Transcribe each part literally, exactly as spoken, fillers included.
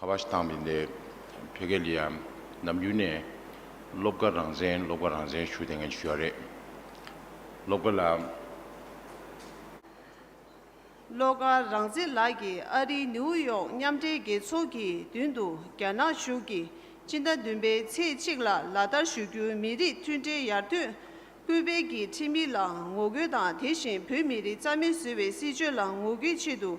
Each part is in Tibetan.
ཁ་པར་ཞིག་བཏང་བ་ཡིན་ཏེ། བོད་སྐད་ལ་ཡང་ནམ་རྒྱུན་ནས་སློབ་དགའ་རང་བཙན་སློབ་དགའ་རང་བཙན་ཞུ་བསྡད་མཁན་ཞིག་ཡོད་རེད། སློབ་དགའ་ལགས། བློ་དགའ་རང་བཙན་ལགས་ཀྱིས་ཨ་རིའི་ནིའུ་ཡོག་མཉམ་འབྲེལ་རྒྱལ་ཚོགས་ཀྱི་མདུན་དུ་རྒྱ་ནག་གཞུང་གིས་སྤྱི་ཟླ་བདུན་པའི་ཚེས་གཅིག་ལ་ལག་བསྟར་ཞུ་རྒྱུའི་མི་རིགས་མཐུན་སྒྲིལ་ཡར་ཐོན་སྐུལ་སྤེལ་གྱི་ཁྲིམས་ཡིག་ལ་ངོ་རྒོལ་དང་། དེ་བཞིན་བོད་མི་རིགས་རྩ་མེད་བཟོ་བའི་སྲིད་བྱུས་ལ་ངོ་རྒོལ་ཆེད་དུ་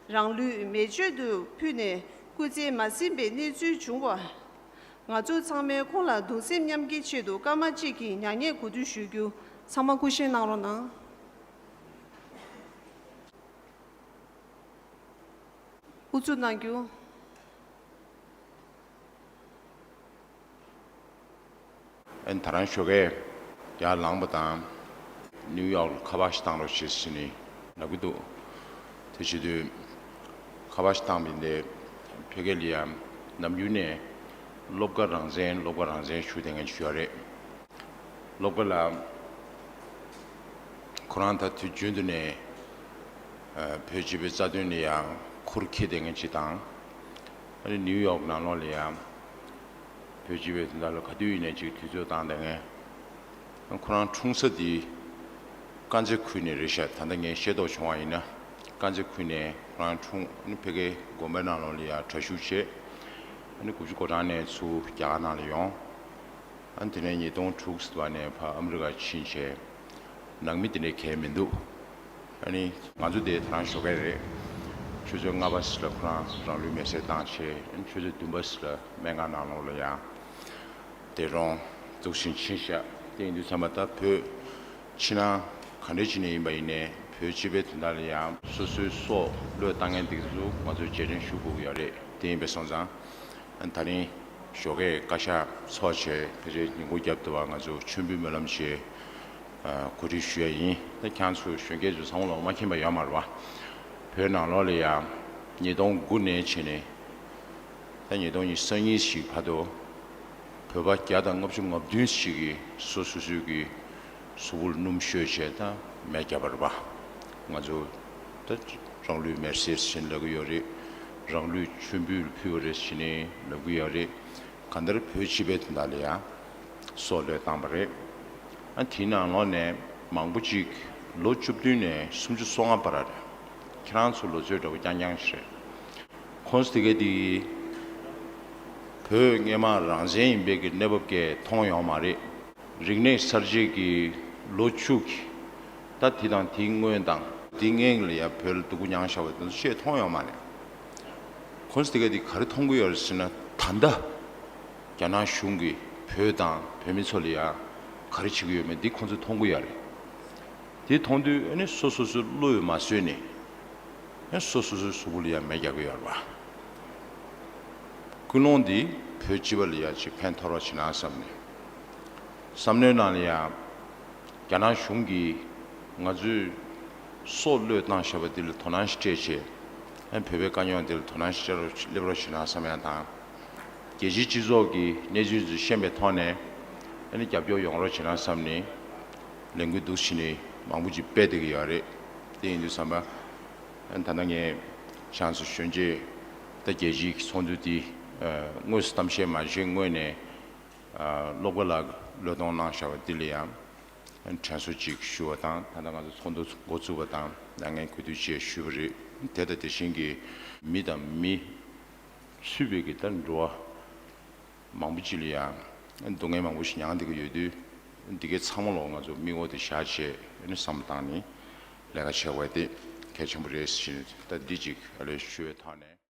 རང་ལུས་མེ་མཆོད་དུ་ཕུལ་ནས་སྐུ་ཚེ་མ་ཟིན་པའི་གནས་ཚུལ་བྱུང་བ། ང་ཚོ་ཚང་མས་ཁོང་ལ་གདུང་སེམས་མཉམ་སྐྱེད་ཆེད་དུ་སྐར་མ་གཅིག་གི་མྱ་ངན་གུས་འདུད་ཞུ་རྒྱུ། ཚང་མ་སྐུ་བཞེངས་གནང་རོགས་གནང་། ཨུ་ཚུགས་གནང་རྒྱུ། ཨན་ད་རང་ཞོགས་ཀས་ཡར་ལངས་པ་དང་། ནིའུ་ཡོག་ལ་ཁ་པར་ཞིག་བཏང་རོགས་ཞེས་ཟེར་ནས་ལབ་ཀྱི་འདུག་དེ་བྱེད་དུས་ཁ་པར་ཞིག་བཏང་བ་ཡིན་ཏེ། བོད་སྐད་ལ་ཡང་ནམ་རྒྱུན་ནས་སློབ་དགའ་རང་བཙན་སློབ་དགའ་རང་བཙན་ཞུ་བསྡད་མཁན་ཞིག་ཡོད་རེད། སློབ་དགའ་ལགས། ཁོ་རང་ད་དུས་རྒྱུན་དུ་ནས་ཨ་བོད་སྤྱི་པའི་རྩ་དོན་ལ་ཡང་ཁུར་འཁྱེར་བསྡད་མཁན་ཅིག་དང་། ཨ་ནི་ནིའུ་ཡོག་ནང་ལོགས་ལ་ཡང་བོད་སྤྱི་པའི་དོན་དག་ལ་ག་དུས་ཡིན་ནའི་ཅིག་དུས་ཚོད་བཏང་བསྡད་མཁན། ཁོ་རང་འཁྲུངས་ས་དེ་དཀར་མཛེས་ཁུལ་ནས་རེད་ཤག་ད་ལྟ་ངས་ཤེས་རྟོགས་བྱུང་བ་ཡིན་ན། དཀར་མཛེས་ཁུལ་ནས་ཁོ་རང་འཁྲུངས། ཨ་ནི་ཕ་གིའི་དགོན་པའི་ནང་ལོགས་ལ་ཡང་གྲྭ་ཞུགས་བྱས། ཨ་ནི་དགུ་བཅུ་གོ་གྲངས་ནས་ཚུར་རྒྱ་གར་ནང་ལ་ཡོང་། ཨ་ནི་དེ་ནས་ཉིས་སྟོང་དྲུག་ཙམ་པ་ནས་ཕར་ཨ་མི་རི་ཀར་ཕྱིན་བྱས། ནང་མི་དེ་འདྲའི་གང་ཡང་མི་འདུག་ཨ་ནི་ང་ཚོ་དེ་ད་རང་ཞོགས་ཀས་རེད། ཆུ་ཚོད་ལྔ་པ་ཙམ་ལ་ཁོ་རང་རང་ལུས་མེར་སྲེག་བཏང་བྱས། ཨ་ནི་ཆུ་ཚོད་བདུན་པ་ཙམ་ལ་སྨན་ཁང་ནང་ལོགས་ལ་ཡང་། དེ་རུ་འདུག་བཞིན་ཕྱིན་བཞག་དེ་ཡིན་དུས་ཙམ་པ་ད་བོད་ཕྱི་ནང་ག་འདྲ་བྱས་ནས་ཡིན་པ་ཡིན་ནའི་བོད་སྤྱི་པའི་དོན་དག་ལ་ཡང་སོ་སོའི་སྲོག་བློས་བཏང་མཁན་དེ་ཚོ་ང་ཚོས་རྗེས་དྲན་ཞུ་དགོས་ཀྱི་ཡོད་རེད། དེ་ཡིན་པ་སོང་ཙང་། ད་རིང་ཞོགས་ཀས་བཀའ་ཤག་ཚོགས་བྱས་ཕལ་ཆེར་ཉིན་གུང་རྒྱབ་ཐུབ་པ་ང་ཚོ་མཆོད་འབུལ་སྨོན་ལམ་བྱས། ཨ་གོ་སྒྲིག་ཞུ་ཡ་ཡིན། ད་ཁྱེད་ཚོ་གཞོན་སྐྱེས་ཚོ་ཚང་མ་ལོག་མ་མཁྱེན་པ་ཡོད་མ་རེད་པ། བོད་ནང་ལོགས་ལ་ཡང་ཉིས་སྟོང་དགུ་ནས་བྱས་ནས་ད་ཉིས་སྟོང་ཉི་ཤུ་རྩ་གཉིས་ཤིག་བར་དུ་བོད་པ་བརྒྱ་དང་ལྔ་བཅུ་ང་བདུན་ཞིག་གིས་སོ་སོ་སོའི་གི་གཟུགས་པོར་སྣུམ་བཤོས་བྱས་ད་མེ་བརྒྱབ་པ་རེད་པ། ང་ཚོ་ད་རང་ལུས་མེར་སྲེག་ཟེར་ལབ་ཀྱི་ཡོད་རེད། རང་ལུས་མཆོད་འབུལ་ཕུལ་བ་རེད་ཟེར་ནས་ལབ་ཀྱི་ཡོད་རེད། གང་ལྟར་བོད་སྤྱི་པའི་དོན་དག་ལ་ཡང་སྲོག་བློས་བཏང་བ་རེད། ཨ་དེའི་ནང་ལོགས་ནས་མང་པོ་ཅིག་ལོ་བཅུ་བདུན་ནས་སུམ་ཅུ་སོ་ལྔ་བར་རེད། ཁྱེད་རང་ཚོ་ལོ་ཚོད་འདྲ་པོ་རྐྱང་རྐྱང་ཞིག་རེད། ཁོང་ཚོ་དེ་ག་དེ་བོད་སྔས་མ་རང་བཙན་ཡིན་པའི་གི་གནས་བབ་ཀྱི་མཐོང་ཡོད་མ་རེད། རིག་གནས་གསར་བརྗེ་གི་ལོ་བཅུ་གི་ད་དེ་དང་དེའི་སྔོན་དང་དེའི་སྔོན་ལ་ཡ་བོད་ལ་སྡུག་པོ་མྱངས་བཞག་པ་དེ་ཚོ་ཤེས་མཐོང་ཡོད་མ་རེད། ཁོང་ཚོ་དེ་ག་དེ་ག་རེ་མཐོང་གི་ཡོད་རེད་ཟེར་ན། ད་ལྟ་རྒྱ་ནག་གཞུང་གིས་བོད་དང་བོད་མི་ཚོ་ལ་ཡ་ག་རེ་བྱེད་ཀྱི་ཡོད་མེད་འདི་ཁོང་ཚོས་མཐོང་གི་ཡོད་རེད། དེ་མཐོང་དུས་ཨ་ནི་སོ་སོ་སོའི་བློ་ཡིས་མ་བཟོད་ནས་ཨ་ནི་སོ་སོ་སོའི་གཟུགས་པོ་ལ་ཡ་མེ་རྒྱག་གི་ཡོད་རེད་པ། ཀུན་སློང་འདི་བོད་སྤྱི་པ་ལ་ཡ་ཅིག་ཕན་ཐོགས་རོགས་བྱེད་ན་བསམ་ནས། བསམ་བློའི་ནང་ལ་ཡ། རྒྱ་ནག་གཞུང་གིས་ང་ཚོས་སྲོག་བློས་བཏང་བཞག་པ་འདི་ལ་དོ་སྣང་ཞིག་སྤྲད་བྱས། ཨ་བོད་པའི་དཀའ་རྙོག་འདི་ལ་དོ་སྣང་ཞིག་སྤྲད་རོགས་སླེབས་རོགས་བྱེད་ན་བསམ་ཡ་དང་། རྒྱལ་སྤྱིའི་སྤྱི་ཚོགས་ཀྱི་གནས་ཚུལ་ཚོ་ཤེས་པའི་ཐོག་ནས་ཨ་ནི་རྒྱབ་སྐྱོར་ཡོང་རོགས་བྱེད་ན་བསམ་ནས་ལས་འགུལ་འདུག་བྱས་ནས་མང་པོ་ཅིག་སྤེལ་བསྡད་ཀྱི་ཡོད་རེད། དེ་ཡིན་དུས་ཙམ་པ། ཨ་ད་ལྟ་ངས་ཁྱེད་ཚོ་གཞོན་སྐྱེས་ད་རྒྱལ་སྤྱིའི་ཚོགས་འདུ་འདི་ཨ་དངོས་སུ་གཏམ་བཤད་མ་བྱས་སྔོན་ནས། ཨ་སློབ་དགའ་ལགས་བློས་གཏོང་གནང་བཞག་པ་འདི་ལ་ཡང་དྲན་གསོ་ཅིག་ཞུ་བ་དང་། ད་ལྟ་ང་ཚོ་ཚོགས་འདུ་འགོ་བཙུགས་པ་དང་ད་ངས་གུས་འདུད་ཅིག་ཞུས་པ་རེད། དེ་དང་དེ་བཞིན་གྱི་མི་དང་མི་ཚུད་པའི་གི་ད་འགྲོ་བ་མང་པོ་ཅིག་ལ་ཡང་སྡུག་བསྔལ་མང་པོ་ཞིག་མྱངས་བསྡད་ཀྱི་ཡོད་དུས། འདི་གའི་ཚང་མ་ལོག་ང་ཚོ་མིག་འོག་དེ་བཞག་བྱས་ཨ་ནི་བསམ་བློ་བཏང་ནས་ལས་ཀ་བྱེད་དགོས་དེ་གལ་ཆེན་པོ་རེད་ཟེར་ནས་ད་འདི་ཅིག་ཨ་ལས་ཞུ་བའི་ཐོག་ནས།